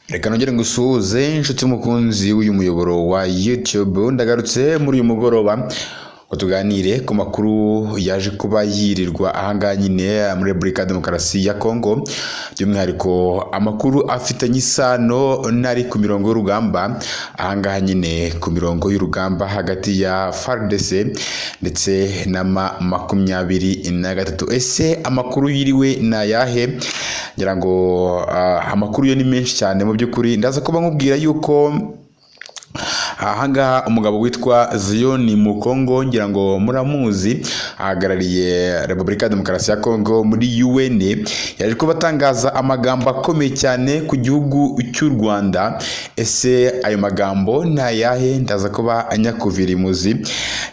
Reka nongere ngusuhuze, inshuti mukunzi w'uyu muyoboro wa YouTube. Ndagarutse muri uyu mugoroba ngo tuganire ku makuru yaje kuba yirirwa ahangaha nyine muri Repubulika ya Demokarasi ya Kongo, by'umwihariko amakuru afitanye isano n'ari ku mirongo y'urugamba ahangaha nyine, ku mirongo y'urugamba hagati ya FARDC ndetse na M23. Ese amakuru yiriwe ni ayahe? Ngira ngo amakuru yo ni menshi cyane. Mu by'ukuri ndaza kuba nkubwira yuko ahangaha umugabo witwa Ziyoni Mukongo, ngira ngo muramuzi, ahagarariye Repubulika ya Demokarasi ya Kongo muri UN, yaje kuba atangaza amagambo akomeye cyane ku gihugu cy'u Rwanda. Ese ayo magambo ni ayahe? Ndaza kuba nyakuvira imuzi,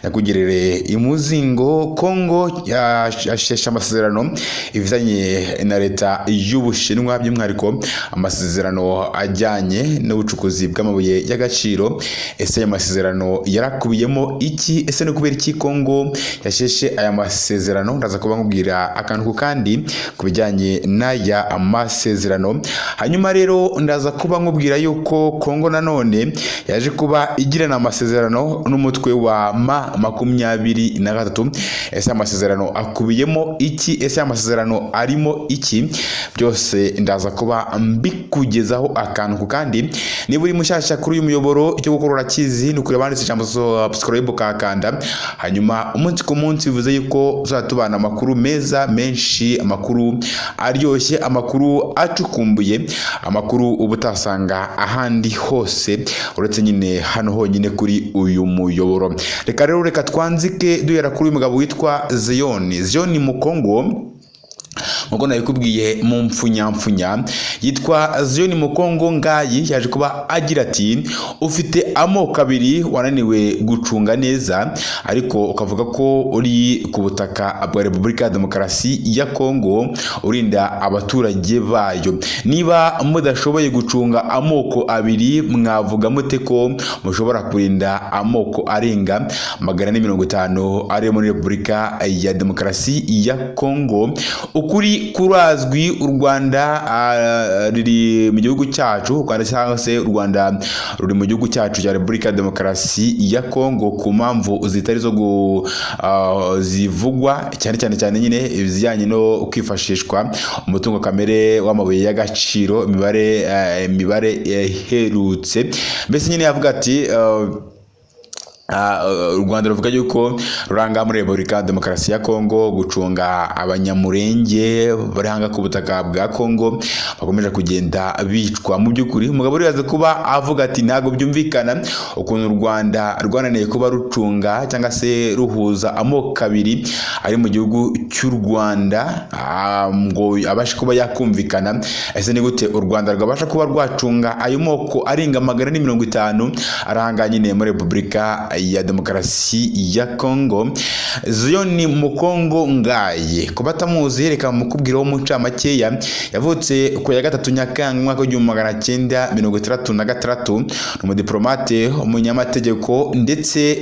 nyakugerere imuzi ngo Kongo yasheshe amasezerano ifitanye na Leta y'Ubushinwa, by'umwihariko amasezerano ajyanye n'ubucukuzi bw'amabuye y'agaciro. Ese aya masezerano yarakubiyemo iki? Ese ni kubera iki Kongo yasheshe aya masezerano? Ndaza kuba nkubwira akantu ku kandi ku bijyanye n'aya masezerano. Hanyuma rero ndaza kuba nkubwira yuko Kongo nanone yaje kuba igirana amasezerano n'umutwe wa M23. Ese amasezerano akubiyemo iki? Ese amasezerano arimo iki? Byose ndaza kuba mbikugezaho akantu ku kandi. Niba uri mushyashya kuri uyu muyoboro, icyo gukora urakizi, ni ukureba handitse ijambo subscribe ukahakanda, hanyuma umunsi ku munsi bivuze yuko tuzajya tubana amakuru meza menshi, amakuru aryoshye, amakuru acukumbuye, amakuru uba utasanga ahandi hose uretse nyine hano honyine kuri uyu muyoboro. Reka rero, reka twanzike duhera kuri uyu mugabo witwa Ziyoni, Ziyoni Mukongo. Nkuko nabikubwiye mu mfunyamfunya, yitwa Ziyoni Mukongo Ngayi. Yaje kuba agira ati: "Ufite amoko abiri wananiwe gucunga neza, ariko ukavuga ko uri ku butaka bwa Repubulika ya Demokarasi ya Kongo urinda abaturage bayo. Niba mudashoboye gucunga amoko abiri, mwavuga mute ko mushobora kurinda amoko arenga 450 ari muri Repubulika ya Demokarasi ya Kongo?" Ukuri kurazwi, u Rwanda ruri mu gihugu cyacu, u Rwanda cyangwa se u Rwanda ruri mu gihugu cyacu cya Repubulika ya Demokarasi ya Kongo ku mpamvu zitari zo zivugwa cyane cyane cyane nyine ibijyanye no kwifashishwa umutungo kamere w'amabuye y'agaciro. Imibare iherutse mbese nyine yavuga ati u Rwanda ruvuga yuko ruranga muri Repubulika ya Demokarasi ya Kongo gucunga Abanyamurenge bari hanga ku butaka bwa Kongo bakomeje kugenda bicwa. Mu by'ukuri umugabo uribaza kuba avuga ati ntabwo byumvikana ukuntu u Rwanda rwananiye kuba rucunga cyangwa se ruhuza amoko abiri ari mu gihugu cy'u Rwanda ngo abashe kuba yakumvikana. Ese ni gute u Rwanda rwabasha kuba rwacunga ayo moko arenga 450 arahanga nyine muri Repubulika ya Demokarasi ya Kongo? Ziyoni Mukongo Ngaye, ku batamuzi reka mukubwira wo mu ncamakeya, yavutse ku ya 3 Nyakanga umwaka w'1966. Ni umudiplomate, umunyamategeko ndetse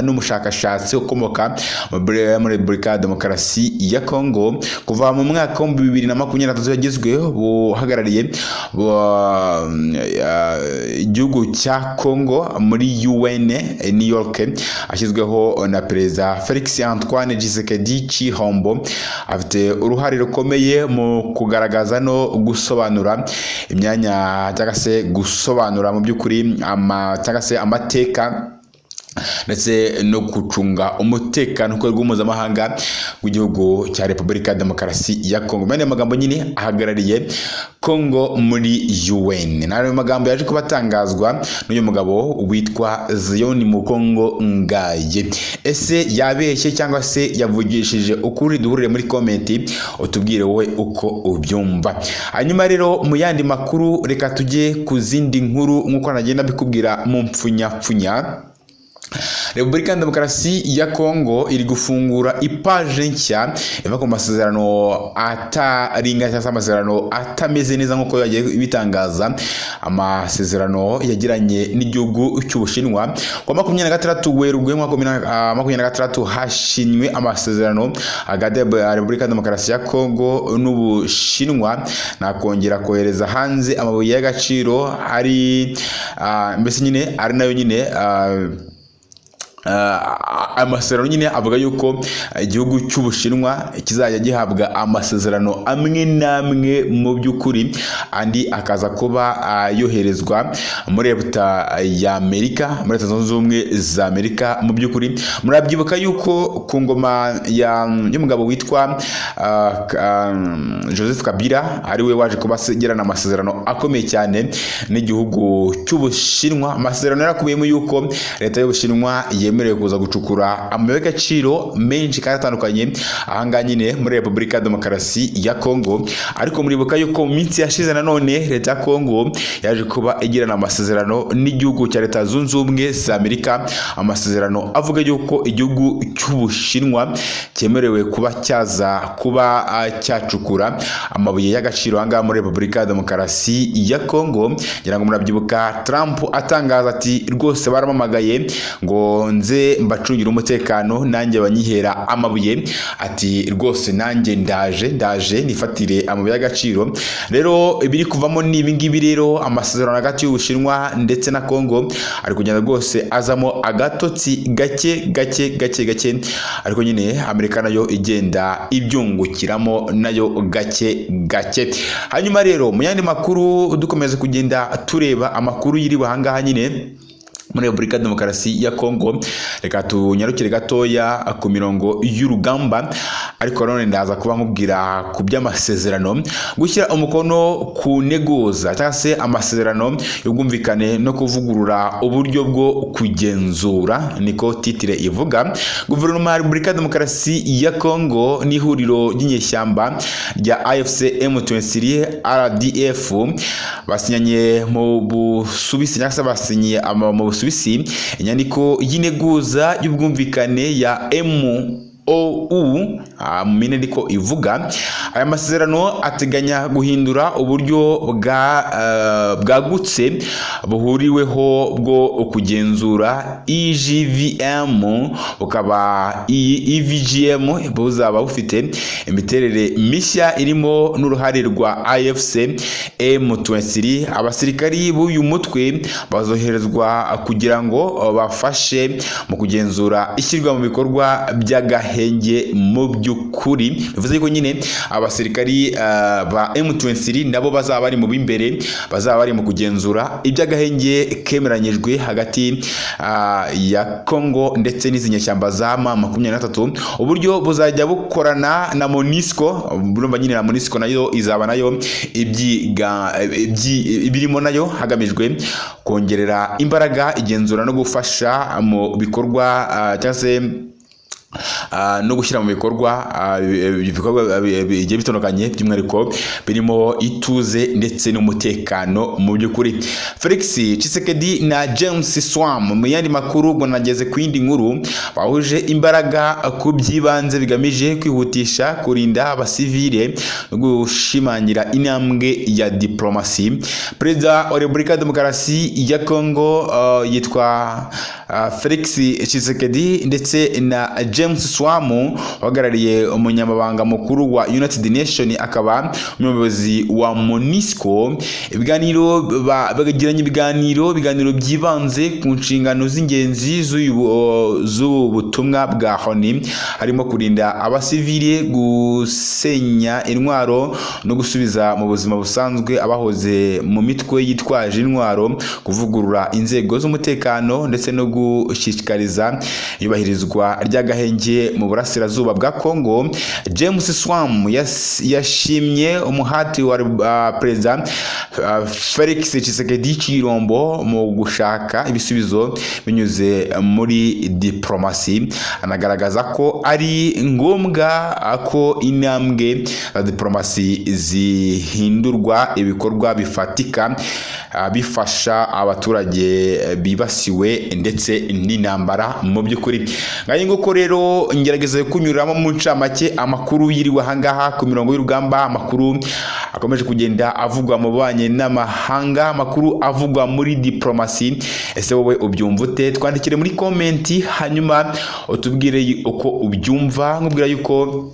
n'umushakashatsi ukomoka muri Repubulika ya Demokarasi ya Kongo. Kuva mu mwaka wa 2023 yagizwe buhagarariye igihugu cya Kongo muri UN New York, ashyizweho na Perezida Felix Antoine Tshisekedi Tshilombo. Afite uruhare rukomeye mu kugaragaza no gusobanura imyanya cyangwa se gusobanura mu by'ukuri cyangwa se amateka ndetse no gucunga umutekano ku rwego mpuzamahanga w'igihugu cya Repubulika ya Demokarasi ya Kongo. Mu magambo nyine ahagarariye Kongo muri UN. Ni ayo magambo yaje kuba atangazwa n'uyu mugabo witwa Ziyoni Mukongo Ngaye. Ese yabeshye cyangwa se yavugishije ukuri? Duhurire muri comment utubwire wowe uko ubyumva. Hanyuma rero mu yandi makuru, reka tujye ku zindi nkuru nk'uko nagenda mbikubwira mu mpfunyapfunya. Repubulika ya Demokarasi ya Kongo iri gufungura ipaje nshya iva ku masezerano ataringa cyangwa se amasezerano atameze neza nk'uko yagiye bitangaza, amasezerano yagiranye n'igihugu cy'Ubushinwa. Ku wa 26 Werurwe umwaka wa 2026 hashinywe amasezerano hagati ya Repubulika ya Demokarasi ya Kongo n'Ubushinwa, nakongera kohereza hanze amabuye y'agaciro ari mbese nyine ari nayo nyine amasezerano nyine avuga yuko igihugu cy'Ubushinwa kizajya gihabwa amasezerano amwe n'amwe mu by'ukuri, andi akaza kuba yoherezwa muri Leta ya Amerika, muri Leta Zunze Ubumwe za Amerika. Mu by'ukuri murabyibuka yuko ku ngoma y'umugabo witwa Joseph Kabila, ari we waje kuba agirana amasezerano akomeye cyane n'igihugu cy'Ubushinwa. Amasezerano yarakubiyemo yuko Leta y'Ubushinwa yemerewe kuza gucukura amabuye y'agaciro menshi kandi atandukanye ahangaha nyine muri Repubulika ya Demokarasi ya Kongo. Ariko muribuka yuko mu minsi yashize nanone Leta ya Kongo yaje kuba igirana amasezerano n'igihugu cya Leta Zunze Ubumwe za Amerika, amasezerano avuga yuko igihugu cy'Ubushinwa cyemerewe kuba cyaza kuba cyacukura amabuye y'agaciro ahangaha muri Repubulika ya Demokarasi ya Kongo. Ngira ngo murabyibuka Trump atangaza ati: "Rwose baramamagaye ngo nze mbacungire umutekano, nanjye banyihera amabuye." Ati: "Rwose nanjye ndaje, ndaje nifatire amabuye y'agaciro." Rero ibiri kuvamo ni ibi ngibi. Rero amasezerano hagati y'Ubushinwa ndetse na Kongo ari kugenda rwose azamo agatotsi gake gake gake gake, ariko nyine Amerika nayo igenda ibyungukiramo nayo gake gake. Hanyuma rero mu yandi makuru, dukomeza kugenda tureba amakuru yiriwe ahangaha nyine muri Repubulika ya Demokarasi ya Kongo, reka tunyarukire gatoya ku mirongo y'urugamba. Ariko none ndaza kuba nkubwira ku by'amasezerano, gushyira umukono ku nteguza cyangwa se amasezerano y'ubwumvikane no kuvugurura uburyo bwo kugenzura, niko titre ivuga. Guverinoma ya Repubulika ya Demokarasi ya Kongo n'ihuriro ry'inyeshyamba rya AFC M23 RDF basinyanye mu Busuwisi, cyangwa se basinyiye mu Busuwisi, inyandiko y'integuza y'ubwumvikane ya MOU mu mpine niko ivuga. Aya masezerano ateganya guhindura uburyo bwagutse buhuriweho bwo kugenzura EGVM, bukaba iyi EVGM buzaba bufite imiterere mishya irimo n'uruhare rwa AFC M23. Abasirikari b'uyu mutwe bazoherezwa kugira ngo bafashe mu kugenzura ishyirwa mu bikorwa by'agahenge. Mu by'ukuri bivuze ko nyine abasirikari ba M23 nabo bazaba bari mu b'imbere, bazaba bari mu kugenzura iby'agahenge kemeranyijwe hagati ya Congo ndetse n'izi nyeshyamba za M23. Uburyo buzajya bukorana na MONUSCO. Urumva nyine na MONUSCO nayo izaba nayo ibyiga ibirimo nayo, hagamijwe kongerera imbaraga igenzura no gufasha mu bikorwa cyangwa se no gushyira mu bikorwa ibikorwa bigiye bitandukanye, by'umwihariko birimo ituze ndetse n'umutekano. Mu by'ukuri Felix Tshisekedi na James Swan, mu yandi makuru ubwo nageze ku yindi nkuru, bahuje imbaraga ku by'ibanze bigamije kwihutisha kurinda abasivile no gushimangira intambwe ya diplomasi. Perezida wa Repubulika ya Demokarasi ya Kongo yitwa Felix Tshisekedi ndetse na James Swan uhagarariye umunyamabanga mukuru wa United Nation akaba umuyobozi wa MONUSCO, ibiganiro bagiranye ibiganiro byibanze ku nshingano z'ingenzi z'ubu butumwa bwa ONU, harimo kurinda abasivile, gusenya intwaro no gusubiza mu buzima busanzwe abahoze mu mitwe yitwaje intwaro, kuvugurura inzego z'umutekano ndetse no gushishikariza iyubahirizwa ry'agahenge mu burasirazuba bwa Congo. James Swan yashimye umuhati wa Perezida Felix Tshisekedi Tshilombo mu gushaka ibisubizo binyuze muri diplomasi, anagaragaza ko ari ngombwa ko intambwe za diplomasi zihindurwa ibikorwa bifatika. bifasha abaturage bibasiwe ndetse n'intambara. Mu by'ukuri ngaho nguko rero, ngerageza kunyuramo mu ncamake amakuru yiriwe ahangaha ku mirongo y'urugamba, amakuru akomeje kugenda avugwa mu bubanyi n'amahanga, amakuru avugwa muri diplomasi. Ese wowe ubyumva ute? Twandikire muri comment, hanyuma utubwire uko ubyumva. Nkubwira yuko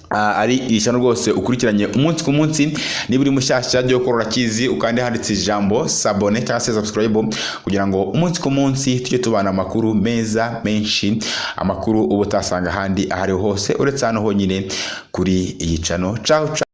ari ishyano rwose ukurikiranye umunsi ku munsi. Niba uri mushyashya, jya ukora urakizi, ukande handitse ijambo "s'abonner" cyangwa se "subscribe", kugira ngo umunsi ku munsi tujye tubana amakuru meza menshi, amakuru uba utasanga ahandi aho ariho hose uretse hano honyine kuri iyi channel. Ciao ciao.